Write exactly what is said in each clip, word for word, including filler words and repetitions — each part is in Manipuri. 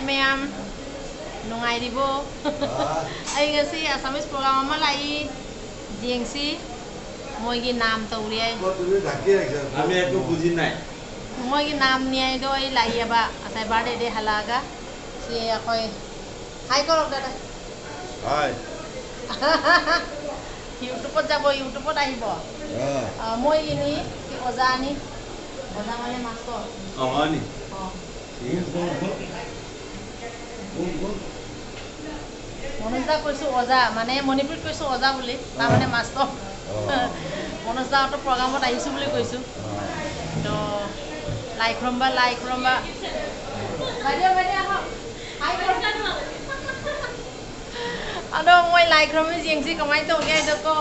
ꯃꯌꯥꯝ ꯅꯨꯡꯉꯥꯏꯔꯤꯕꯣ? ꯑꯩ ꯉꯁꯤ ꯑꯁꯥꯃꯤꯁ ꯄ꯭ꯔꯣꯒ꯭ꯔꯥꯝ ꯑꯃ ꯂꯥꯛꯏ, ꯌꯦꯡꯁꯤ꯫ ꯃꯣꯏꯒꯤ ꯅꯥꯝ ꯇꯧꯔꯤ ꯑꯩ꯫ আমি একো বুজি নাই। ꯃꯣꯏꯒꯤ ꯅꯥꯝ ꯅꯤꯌꯥꯏꯗꯣ ꯑꯩ ꯂꯥꯛꯏꯑꯕ, ꯉꯁꯥꯏ ꯕꯥꯔꯗꯦꯗꯩ ꯍꯜꯂꯛꯑꯒ꯫ ꯁꯤ ꯑꯩꯈꯣꯏ ꯍꯥꯏ ꯀꯧꯔꯛꯇꯅ꯫ ꯍꯥꯏ꯫ YouTubeত যাব, YouTubeত আহিব। ꯑꯥ, ꯃꯣꯏꯒꯤꯅꯤ, ꯁꯤ ꯑꯣꯖꯥꯅꯤ꯫ ꯑꯣꯖꯥ মানে মাষ্টৰ। ꯑꯉꯥꯡꯅꯤ꯫ ꯑꯣ। মনোজ দা কৈছো ওজা, মানে মণিপুৰীত কৈছো ওজা বুলি, তাৰমানে মাষ্টৰ। মনোজ দাহঁতৰ প্ৰগ্ৰামত আহিছো বুলি কৈছো। তো লাই খুৰম্বা, লাই খুৰম্বা। বাইদেউ, বাইদেউ, আহক। হাই, বাইদেউ। ꯑꯗꯣ ꯃꯣꯏ ꯂꯥꯏ ꯈꯨꯔꯨꯝꯃꯤꯁꯦ ꯌꯦꯡꯁꯤ ꯀꯃꯥꯏꯅ ꯇꯧꯒꯦ ꯍꯥꯏꯗꯣꯀꯣ꯫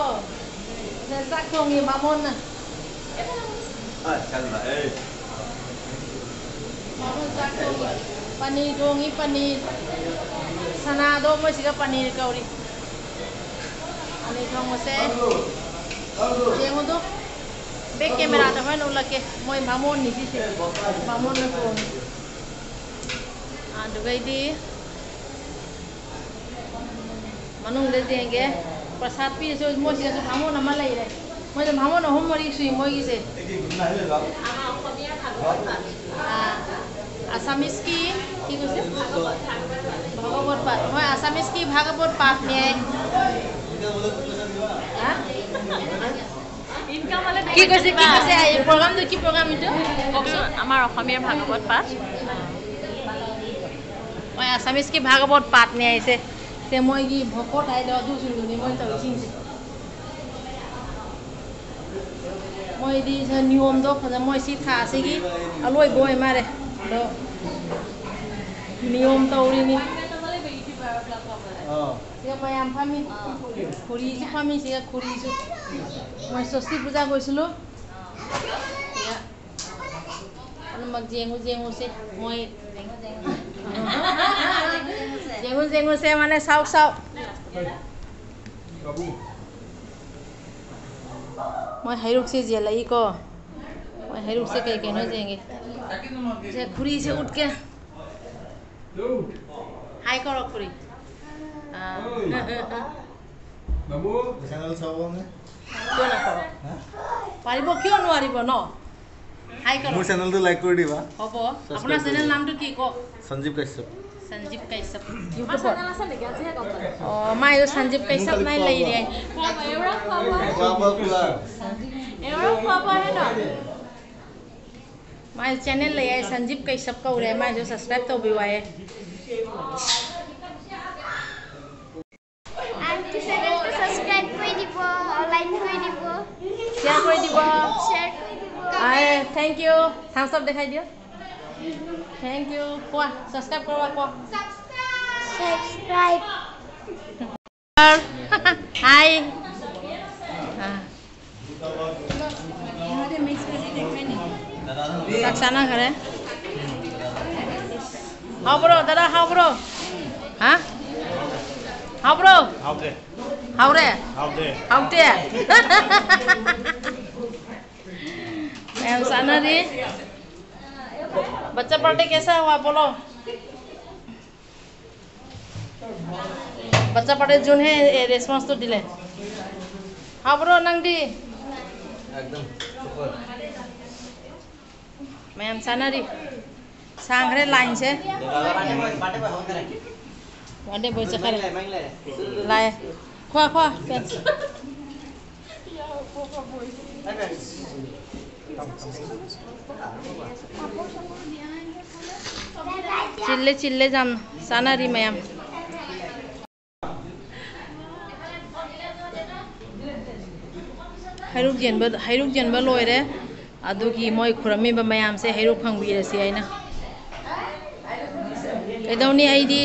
ꯁꯤꯗ ꯆꯥꯛ ꯊꯣꯡꯉꯤ ꯕꯥꯃꯣꯟꯅ꯫ ꯑ, ꯆꯜꯂ, ꯑꯦ꯫ ꯕꯥꯃꯣꯟ ꯆꯥꯛ ꯊꯣꯡꯉꯤ꯫ ꯄꯅꯤꯔ ꯊꯣꯡꯉꯤ, ꯄꯅꯤꯔ꯫ ꯁꯅꯥꯗꯣ ꯃꯣꯏ ꯁꯤꯒ ꯄꯅꯤꯔ ꯀꯧꯔꯤ꯫ ꯄꯅꯤꯔ ꯊꯣꯡꯕꯁꯦ꯫ ꯌꯦꯡꯉꯨꯗꯣ꯫ ꯕꯦꯛ ꯀꯦꯃꯦꯔꯥꯗ ꯍꯣꯔꯦꯟ ꯎꯠꯂꯛꯀꯦ꯫ ꯃꯣꯏ ꯕꯥꯃꯣꯟꯅꯤ ꯁꯤꯁꯦ꯫ ꯕꯥꯃꯣꯟꯅ ꯊꯣꯡꯉꯤ꯫ ꯑꯗꯨꯒꯩꯗꯤ ꯃꯅꯨꯡꯗ ꯌꯦꯡꯒꯦ꯫ ꯄ꯭ꯔꯁꯥꯗ ꯄꯤꯔꯤꯁꯦ ꯃꯣꯏꯁꯤꯗꯁꯨ ꯕꯥꯃꯣꯟ ꯑꯃ ꯂꯩꯔꯦ꯫ ꯃꯣꯏꯗ ꯕꯥꯃꯣꯟ ꯑꯍꯨꯝ ꯃꯔꯤ ꯁꯨꯏ ꯃꯣꯏꯒꯤꯁꯦ꯫ ꯑꯥ, ꯑꯁꯥꯃꯤꯁꯀꯤ, কি কৈছে? ভাগৱত পাঠ। মই আছামিজ কি ভাগৱত পাঠ নে? হা? কি কৈছে, কি কৈছে? এই প্ৰগ্ৰামটো কি প্ৰগ্ৰাম এইটো? কওকচোন। আমাৰ অসমীয়া ভাগৱত পাঠ। ꯃꯣꯏ ꯑছামিজ ꯀꯤ ꯚꯥꯒৱত ꯄꯥঠ ꯅꯤꯌꯥꯏꯁꯦ꯫ ꯁꯦ ꯃꯣꯏꯒꯤ ꯚꯣꯀꯣꯠ ꯍꯥꯏꯗꯣ ꯑꯗꯨꯁꯤꯡꯗꯨꯅꯤ ꯃꯣꯏ ꯇꯧꯔꯤꯁꯤꯡꯁꯦ꯫ ꯃꯣꯏꯗꯤ ꯁꯦ ꯅꯤꯌꯣꯝꯗꯣ ꯐꯖ, ꯃꯣꯏ ꯁꯤ ꯊꯥ ꯑꯁꯤꯒꯤ ꯑꯂꯣꯏꯕ ꯑꯣꯏ ꯃꯥꯜꯂꯦ꯫ ꯑꯗꯣ ꯅꯤꯌꯣꯝ ꯇꯧꯔꯤꯅꯤ꯫ ꯑꯥ꯫ ꯁꯤꯒ ꯃꯌꯥꯝ ꯐꯝꯃꯤ꯫ ꯈꯨꯔꯤꯁꯨ ꯐꯝꯃꯤ, ꯁꯤꯒ ꯈꯨꯔꯤꯁꯨ꯫ ꯃꯣꯏ ꯁ꯭ꯋꯁꯇꯤ ꯄꯨꯖꯥ ꯀꯣꯏꯁꯨꯂꯨ꯫ ꯁꯤꯒ ꯄꯨꯝꯅꯃꯛ ꯌꯦꯡꯉꯨ, ꯌꯦꯡꯉꯨꯁꯦ꯫ ꯃꯣꯏ ꯌꯦꯡꯉꯨ, ꯌꯦꯡꯉꯨꯁꯦ꯫ ꯌꯦꯡꯉꯨ, ꯌꯦꯡꯉꯨꯁꯦ, ꯃꯥꯅꯦ, ꯁꯥꯎ, ꯁꯥꯎ꯫ ꯃꯣꯏ ꯍꯩꯔꯨꯛꯁꯦ ꯌꯦꯜꯂꯛꯏꯀꯣ꯫ ꯃꯣꯏ ꯍꯩꯔꯨꯛꯁꯦ ꯀꯩ ꯀꯩꯅꯣ ꯌꯦꯡꯒꯦ꯫ ꯁꯦ, ꯈꯨꯔꯤꯁꯦ ꯎꯠꯀꯦ꯫ হাই কৰক খুৰী। আহ। বাবু। চেনেল চাব নে? কিয় নকৰোঁ? হা? পাৰিব, কিয় নোৱাৰিব ন? হাই কৰক। মোৰ চেনেলটো লাইক কৰি দিবা। হ'ব। ছাবস্ক্ৰাইব আপোনাৰ কৰি চেনেল দিবা। নামটো কি কওক? সঞ্জীৱ কাশ্যপ। সঞ্জীৱ কাশ্যপ। ইউটিউবত। চেনেল আছে নেকি? আজিহে গম পালোঁ। অ, মই এইটো সঞ্জীৱ কাশ্যপ নাই ꯂꯩꯔꯦ꯫ ꯈ꯭ꯋꯥꯕ, ꯈ꯭ꯋꯥꯕ꯫ ꯈ꯭ꯋꯥꯕ, ꯈ꯭ꯋꯥꯕ꯫ ꯃꯥꯏ ꯆꯦꯅꯦꯜ ꯂꯩ ꯍꯥꯏ, ꯁꯟꯖꯤꯞ ꯀꯩꯁꯞ ꯀꯧꯔꯦ, ꯃꯥꯏꯁꯨ ꯁꯕꯁꯀ꯭ꯔꯥꯏꯕ ꯇꯧꯕꯤꯌꯨ ꯍꯥꯏꯌꯦ꯫ আনটো চেনেলটো ছাবস্ক্ৰাইব কৰি দিব, লাইক কৰি দিব। শ্বেয়াৰ কৰি দিব। শ্বেয়াৰ কৰি দিব। আই, থেংক ইউ। থাম্বছ আপ দেখাই দিয়ক। Thank you. কোৱা, ছাবস্ক্ৰাইব কৰা, কোৱা। ছাবস্ক্ৰাইব। হাই। আহ। চাক চানা খালে। হাও ব্ৰ, দাদা, হাও ব্ৰ। হা? হাও ব্ৰ। হাওদে। হাওৰে। হাওদে। হাওতে। এম চানা দি। बच्चा बर्थडे कैसा हुआ, बोलो। বাচ্চা পাৰ্টিত যোনহে ৰেছপন্সটো দিলে। ꯍꯥꯎꯕ꯭ꯔꯣ ꯅꯪꯗꯤ? একদম সুপাৰ। ꯃꯌꯥꯝ ꯆꯥꯅꯔꯤ꯫ ꯁꯥꯡꯈ꯭ꯔꯦ ꯂꯥꯏꯟꯁꯦ꯫ ꯕꯥꯔꯗꯦ ꯕꯣꯏ ꯆꯠꯈꯔꯦ꯫ ꯂꯥꯛꯑꯦ꯫ ꯈꯣ, ꯈꯣ, ꯄꯦꯟꯁ꯫ ꯆꯤꯜꯂꯦ, ꯆꯤꯜꯂꯦ ꯌꯥꯝꯅ꯫ ꯆꯥꯅꯔꯤ ꯃꯌꯥꯝ꯫ ꯍꯩꯔꯨꯛ ꯌꯦꯟꯕ, ꯍꯩꯔꯨꯛ ꯌꯦꯟꯕ ꯂꯣꯏꯔꯦ꯫ ꯑꯗꯨꯒꯤ ꯃꯣꯏ ꯈꯨꯔꯝꯃꯤꯕ ꯃꯌꯥꯝꯁꯦ ꯍꯩꯔꯨꯛ ꯐꯪꯕꯤꯔꯁꯤ ꯍꯥꯏꯅ꯫ ꯀꯩꯗꯧꯅꯤ, ꯑꯩꯗꯤ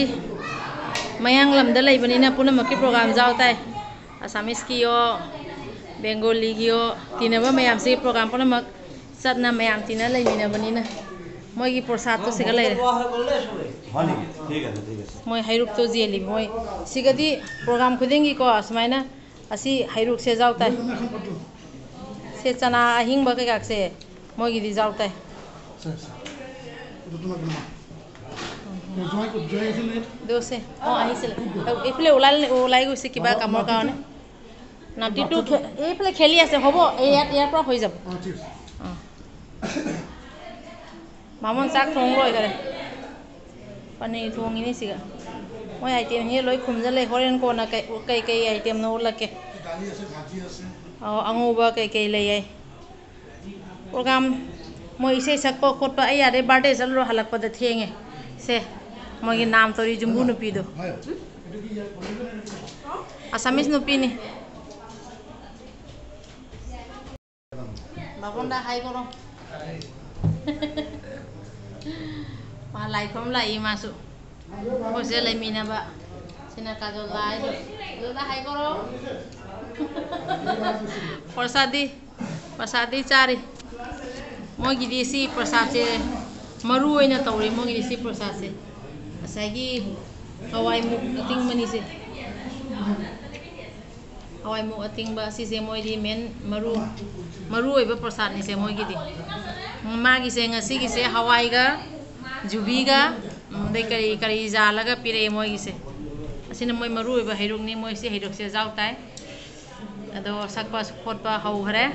ꯃꯌꯥꯡ ꯂꯝꯗ ꯂꯩꯕꯅꯤꯅ ꯄꯨꯝꯅꯃꯛꯀꯤ ꯄ꯭ꯔꯣꯒꯥꯝ ꯌꯥꯎ ꯇꯥꯏ꯫ ꯑꯁꯥꯃꯤꯁꯀꯤꯌꯣ, ꯕꯦꯡꯒꯣꯂꯤꯒꯤꯌꯣ, ꯇꯤꯟꯅꯕ ꯃꯌꯥꯝꯁꯤꯒꯤ ꯄ꯭ꯔꯣꯒꯥꯝ ꯄꯨꯝꯅꯃꯛ ꯆꯠꯅ ꯃꯌꯥꯝ ꯇꯤꯟꯅ ꯂꯩꯃꯤꯟꯅꯕꯅꯤꯅ ꯃꯣꯏꯒꯤ ꯄ꯭ꯔꯣꯁꯥꯗꯇꯣ ꯁꯤꯒ ꯂꯩꯔꯦ꯫ হয় নেকি? ঠিক আছে, ঠিক আছে। ꯃꯣꯏ ꯍꯩꯔꯨꯛꯇꯣ ꯌꯦꯜꯂꯤꯕ ꯃꯣꯏ ꯁꯤꯒꯗꯤ ꯄ꯭ꯔꯣꯒꯥꯝ ꯈꯨꯗꯤꯡꯒꯤꯀꯣ ꯁꯨꯃꯥꯏꯅ ꯑꯁꯤ ꯍꯩꯔꯨꯛꯁꯦ ꯌꯥꯎ ꯇꯥꯏ꯫ ꯁꯦ ꯆꯅꯥ ꯑꯍꯤꯡꯕ ꯀꯩꯀꯥꯁꯦ ꯃꯣꯏꯒꯤꯗꯤ ꯌꯥꯎ ꯇꯥꯏ꯫ জয়, জয় আছিলে। দোষে। অ, আহিছিলে। এইফালে ওলাই, ওলাই গৈছে কিবা কামৰ কাৰণে। নাতিটো খে-, এইফালে খেলি আছে, হ'ব? এই ইয়াত, ইয়াৰ পৰা হৈ যাব। অ, ঠিক আছে। ꯑꯥ꯫ ꯕꯥꯃꯣꯟ ꯆꯥꯛ ꯊꯣꯡ ꯂꯣꯏꯈꯔꯦ꯫ ꯄꯅꯤꯔ ꯊꯣꯡꯉꯤꯅꯤ ꯁꯤꯒ꯫ ꯃꯣꯏ item ꯁꯦ ꯂꯣꯏ ꯈꯨꯝꯖꯜꯂꯦ꯫ ꯍꯣꯔꯦꯟ ꯀꯣꯟꯅ ꯀꯩ, ꯀꯩ, ꯀꯩ item ꯅꯣ ꯎꯠꯂꯛꯀꯦ꯫ ꯗꯥꯂꯤ ꯑꯁꯦ, ꯚꯥꯖꯤ ꯑꯁꯦ꯫ ꯑꯧ, ꯑꯉꯧꯕ ꯀꯩ ꯀꯩ ꯂꯩ ꯍꯥꯏ꯫ Program ꯃꯣꯏ ꯏꯁꯩ ꯁꯛꯄ ꯈꯣꯠꯄ, ꯑꯩ ꯌꯥꯗꯦ, birthday ꯆꯠꯂꯨꯔꯣ, ꯍꯜꯂꯛꯄꯗ ꯊꯦꯡꯉꯦ꯫ ꯁꯦ, ꯃꯣꯏꯒꯤ ꯅꯥꯝ ꯇꯧꯔꯤ ꯖꯨꯝꯕꯨ ꯅꯨꯄꯤꯗꯣ꯫ Assamese ꯅꯨꯄꯤꯅꯤ꯫ ꯕꯥꯃꯣꯟꯗ hi ꯀꯧꯔꯣ꯫ ꯃꯥ ꯂꯥꯏ ꯈꯨꯔꯨꯝ ꯂꯥꯛꯏ ꯃꯥꯁꯨ꯫ ꯑꯩꯈꯣꯏ ꯁꯤꯗ ꯂꯩꯃꯤꯟꯅꯕ꯫ ꯁꯤꯅ ꯀꯥꯖꯣꯜꯗ hi ꯀꯧꯔꯣ꯫ ꯀꯥꯖꯣꯜꯗ hi ꯀꯧꯔꯣ꯫ ꯄ꯭ꯔꯁꯥꯗꯤ, ꯄ꯭ꯔꯁꯥꯗꯤ ꯆꯥꯔꯤ꯫ ꯃꯣꯏꯒꯤꯗꯤ ꯁꯤ ꯄ꯭ꯔꯁꯥꯗꯁꯦ ꯃꯔꯨ ꯑꯣꯏꯅ ꯇꯧꯔꯤ, ꯃꯣꯏꯒꯤꯗꯤ ꯁꯤ ꯄ꯭ꯔꯁꯥꯗꯁꯦ꯫ ꯉꯁꯥꯏꯒꯤ ꯍꯋꯥꯏ ꯃꯨꯛ ꯑꯇꯤꯡꯕꯅꯤꯁꯦ꯫ ꯍꯋꯥꯏ ꯃꯨꯛ ꯑꯇꯤꯡꯕ ꯑꯁꯤꯁꯦ ꯃꯣꯏꯗꯤ main ꯃꯔꯨ, ꯃꯔꯨ ꯑꯣꯏꯕ ꯄ꯭ꯔꯁꯥꯗꯅꯤꯁꯦ ꯃꯣꯏꯒꯤꯗꯤ꯫ ꯃꯥꯒꯤꯁꯦ ꯉꯁꯤꯒꯤꯁꯦ ꯍꯋꯥꯏꯒ ꯖꯨꯕꯤꯒ, ꯎꯝ, ꯑꯗꯩ ꯀꯔꯤ ꯀꯔꯤ ꯌꯥꯜꯂꯒ ꯄꯤꯔꯛꯑꯦ ꯃꯣꯏꯒꯤꯁꯦ꯫ ꯑꯁꯤꯅ ꯃꯣꯏ ꯃꯔꯨ ꯑꯣꯏꯕ ꯍꯩꯔꯨꯛꯅꯤ꯫ ꯃꯣꯏꯁꯦ ꯍꯩꯔꯨꯛꯁꯦ ꯌꯥꯎ ꯇꯥꯏ꯫ ꯑꯗꯣ ꯁꯛꯄ ꯈꯣꯠꯄ ꯍꯧꯈ꯭ꯔꯦ꯫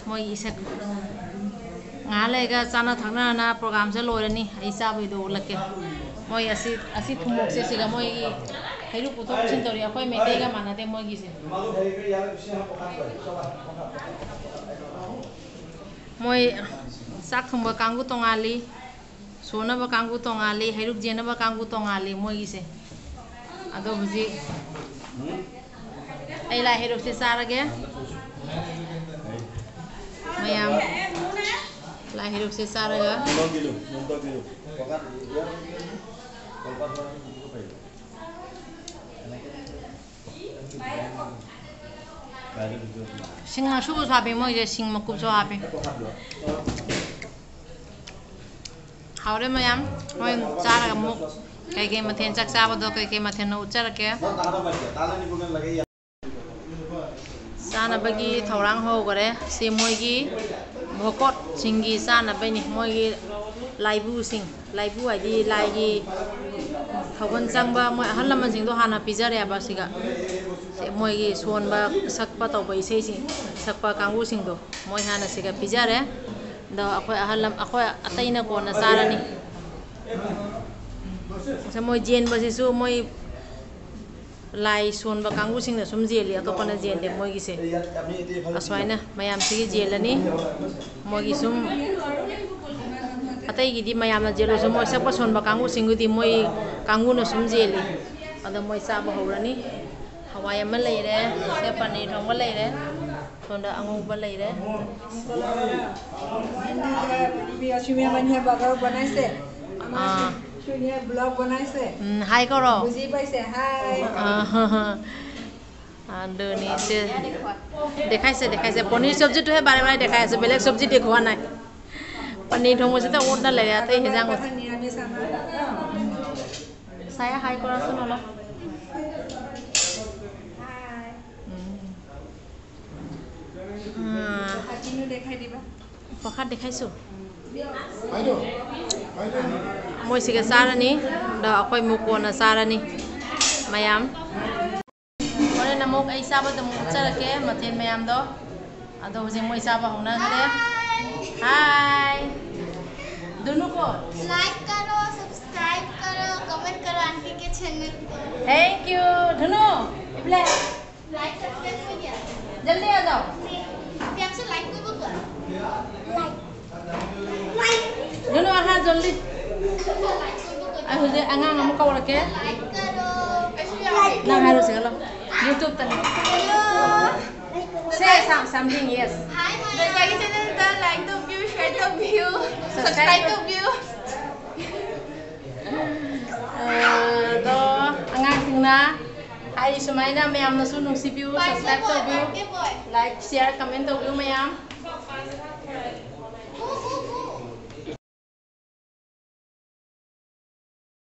ꯃꯣꯏ ꯏꯁꯩ ꯉꯥꯏꯍꯥꯛ ꯂꯩꯔꯒ ꯆꯥꯅ ꯊꯛꯅꯅ program ꯁꯦ ꯂꯣꯏꯔꯅꯤ꯫ ꯑꯩ ꯆꯥꯕꯩꯗꯣ ꯎꯠꯂꯛꯀꯦ꯫ ꯃꯣꯏ ꯑꯁꯤ, ꯑꯁꯤ ꯊꯨꯝꯃꯣꯛꯁꯦ ꯁꯤꯒ ꯃꯣꯏꯒꯤ ꯍꯩꯔꯨꯛ ꯄꯨꯊꯣꯛ ꯄꯨꯁꯤꯟ ꯇꯧꯔꯤ꯫ ꯑꯩꯈꯣꯏ ꯃꯩꯇꯩꯒ ꯃꯥꯟꯅꯗꯦ ꯃꯣꯏꯒꯤꯁꯦ꯫ ꯃꯣꯏ ꯆꯥꯛ ꯊꯣꯡꯕ ꯀꯥꯡꯕꯨ ꯇꯣꯉꯥꯜꯂꯤ꯫ ꯁꯣꯟꯅꯕ ꯀꯥꯡꯕꯨ ꯇꯣꯉꯥꯜꯂꯤ, ꯍꯩꯔꯨꯛ ꯌꯦꯟꯅꯕ ꯀꯥꯡꯕꯨ ꯇꯣꯉꯥꯜꯂꯤ ꯃꯣꯏꯒꯤꯁꯦ꯫ ꯑꯗꯣ ꯍꯧꯖꯤꯛ ꯑꯩ ꯂꯥꯏ ꯍꯩꯔꯨꯛꯁꯦ ꯆꯥꯔꯒꯦ꯫ ꯃꯌꯥꯝ ꯂꯥꯏ ꯍꯩꯔꯨꯛꯁꯦ ꯆꯥꯔꯒ ꯁꯤꯡ ꯑꯁꯨꯕꯁꯨ ꯍꯥꯞꯄꯦ ꯃꯣꯏꯁꯦ, ꯁꯤꯡ ꯃꯀꯨꯞꯁꯨ ꯍꯥꯞꯄꯦ꯫ ꯍꯥꯎꯔꯦ ꯃꯌꯥꯝ꯫ ꯍꯣꯔꯦꯟ ꯆꯥꯔꯒ ꯑꯃꯨꯛ ꯀꯩꯀꯩ ꯃꯊꯦꯜ, ꯆꯥꯛ ꯆꯥꯕꯗꯣ ꯀꯩꯀꯩ ꯃꯊꯦꯜꯅꯣ ꯎꯠꯆꯔꯛꯀꯦ꯫ ꯆꯥꯅꯕꯒꯤ ꯊꯧꯔꯥꯡ ꯍꯧꯈꯔꯦ꯫ ꯁꯤ ꯃꯣꯏꯒꯤ ꯚꯣꯀꯣꯠꯁꯤꯡꯒꯤ ꯆꯥꯅꯕꯩꯅꯤ꯫ ꯃꯣꯏꯒꯤ ꯂꯥꯏꯕꯨꯁꯤꯡ, ꯂꯥꯏꯕꯨ ꯍꯥꯏꯗꯤ ꯂꯥꯏꯒꯤ ꯊꯧꯒꯜ ꯆꯪꯕ ꯃꯣꯏ ꯑꯍꯜ ꯂꯃꯟꯁꯤꯡꯗꯣ ꯍꯥꯟꯅ ꯄꯤꯖꯔꯦꯕ꯫ ꯁꯤꯒ ꯁꯦ ꯃꯣꯏꯒꯤ ꯁꯣꯟꯕ, ꯁꯛꯄ ꯇꯧꯕ ꯏꯁꯩꯁꯤꯡ ꯁꯛꯄ ꯀꯥꯡꯕꯨꯁꯤꯡꯗꯣ ꯃꯣꯏ ꯍꯥꯟꯅ ꯁꯤꯒ ꯄꯤꯖꯔꯦ꯫ ꯑꯗꯣ ꯑꯩꯈꯣꯏ ꯑꯍꯜ ꯂꯝ-, ꯑꯩꯈꯣꯏ ꯑꯇꯩꯅ ꯀꯣꯟꯅ ꯆꯥꯔꯅꯤ꯫ ꯁꯦ ꯃꯣꯏ ꯌꯦꯟꯕꯁꯤꯁꯨ ꯃꯣꯏ ꯂꯥꯏ ꯁꯣꯟꯕ ꯀꯥꯡꯕꯨꯁꯤꯡꯅ ꯁꯨꯝ ꯌꯦꯜꯂꯤ, ꯑꯇꯣꯞꯄꯅ ꯌꯦꯟꯗꯦ ꯃꯣꯏꯒꯤꯁꯦ꯫ ꯑꯁꯨꯃꯥꯏꯅ ꯃꯌꯥꯝꯁꯤꯒꯤ ꯌꯦꯜꯂꯅꯤ꯫ ꯃꯣꯏꯒꯤ ꯁꯨꯝ ꯑꯇꯩꯒꯤꯗꯤ ꯃꯌꯥꯝꯅ ꯌꯦꯜꯂꯁꯨ ꯃꯣꯏ ꯁꯛꯄ ꯁꯣꯟꯕ ꯀꯥꯡꯕꯨꯁꯤꯡꯒꯤꯗꯤ ꯃꯣꯏ ꯀꯥꯡꯕꯨꯅ ꯁꯨꯝ ꯌꯦꯜꯂꯤ꯫ ꯑꯗꯣ ꯃꯣꯏ ꯆꯥꯕ ꯍꯧꯔꯅꯤ꯫ ꯍꯋꯥꯏ ꯑꯃ ꯂꯩꯔꯦ, ꯁꯦ ꯄꯅꯤꯔ ꯊꯣꯡꯕ ꯂꯩꯔꯦ, ꯁꯣꯝꯗ ꯑꯉꯧꯕ ꯂꯩꯔꯦ꯫ ꯃꯅꯤꯄꯨꯔꯤ ꯑꯁꯤꯃꯦ ꯃꯟꯌꯦ ꯕꯒꯔ ꯕꯅꯥꯏꯁꯦ꯫ ꯑꯥ꯫ ꯁꯨꯅꯤꯌꯦ ꯕ꯭ꯂꯣꯒ ꯕꯅꯥꯏꯁꯦ꯫ ꯎꯝ, ꯍꯥꯏ ꯀꯧꯔꯣ꯫ ꯕꯨꯖꯤ ꯄꯥꯏꯁꯦ, ꯍꯥꯏ꯫ ꯑꯥ, ꯍ, ꯍ꯫ ꯑꯗꯨꯅꯤ ꯁꯦ꯫ ꯗꯦꯈꯥꯏꯁꯦ, ꯗꯦꯈꯥꯏꯁꯦ꯫ ꯄꯅꯤꯔ ꯁꯕꯖꯤটোহে বাৰে বাৰে দেখাই আছে, বেলেগ সবজি দেখুওৱা নাই। পনীৰ ꯊꯣꯡꯕꯁꯤꯗ ꯑꯣꯠꯅ ꯂꯩꯔꯦ, ꯑꯇꯩ ꯍꯦꯟꯖꯥꯡ ꯃꯊꯦꯜ꯫ ꯁꯥꯏ ꯍꯥꯏ ꯀꯧꯔꯥচোꯟ অলপ꯫ ꯎꯝ꯫ ꯑꯥ꯫ ꯄ꯭ꯔসাদ দেখাই দিবা। ꯄ꯭ꯔসাদ দেখাইছো? ꯃꯣꯏꯁꯤꯒ ꯆꯥꯔꯅꯤ, ꯑꯗꯣ ꯑꯩꯈꯣꯏ ꯑꯃꯨꯛ ꯀꯣꯟꯅ ꯆꯥꯔꯅꯤ ꯃꯌꯥꯝ꯫ ꯍꯣꯔꯦꯟ ꯑꯃꯨꯛ ꯑꯩ ꯆꯥꯕꯗ ꯑꯃꯨꯛ ꯎꯠꯆꯔꯛꯀꯦ ꯃꯊꯦꯜ ꯃꯌꯥꯝꯗꯣ꯫ ꯑꯗꯣ ꯍꯧꯖꯤꯛ ꯃꯣꯏ ꯆꯥꯕ ꯍꯧꯅꯈ꯭ꯔꯦ꯫ ꯍꯥꯏ꯫ ꯗꯨꯅꯨ ꯀꯣ? Like करो, subscribe करो, comment करो आंटी के चैनल को। Thank you। ధును, ఇప్పుడే। Like subscribe हो गया। जल्दी आ जाओ। प्यार से like को बोलो। Like। ꯅꯨꯅꯨ, ꯑꯍꯥ, ꯖꯣꯜꯂꯤ꯫ ꯑꯩ ꯍꯧꯖꯤꯛ ꯑꯉꯥꯡ ꯑꯃ ꯀꯧꯔꯛꯀꯦ꯫ ꯅꯪ ꯍꯥꯏꯔꯣ, ꯁꯤꯒ ꯂꯥꯎ꯫ YouTube ꯇꯅꯤ꯫ Say some-, something, yes꯫ ꯑꯩꯒꯤ ꯆꯦꯅꯦꯜꯗ like ꯇꯧꯕꯤꯌꯨ, share ꯇꯧꯕꯤꯌꯨ, subscribe subscribe ꯇꯧꯕꯤꯌꯨ꯫ ꯑꯗꯣ ꯑꯉꯥꯡꯁꯤꯡꯅ ꯍꯥꯏꯔꯤ ꯁꯨꯃꯥꯏꯅ ꯃꯌꯥꯝꯅꯁꯨ ꯅꯨꯡꯁꯤꯕꯤꯌꯨ, subscribe ꯇꯧꯕꯤꯌꯨ, like, share, comment ꯇꯧꯕꯤꯌꯨ ꯃꯌꯥꯝ꯫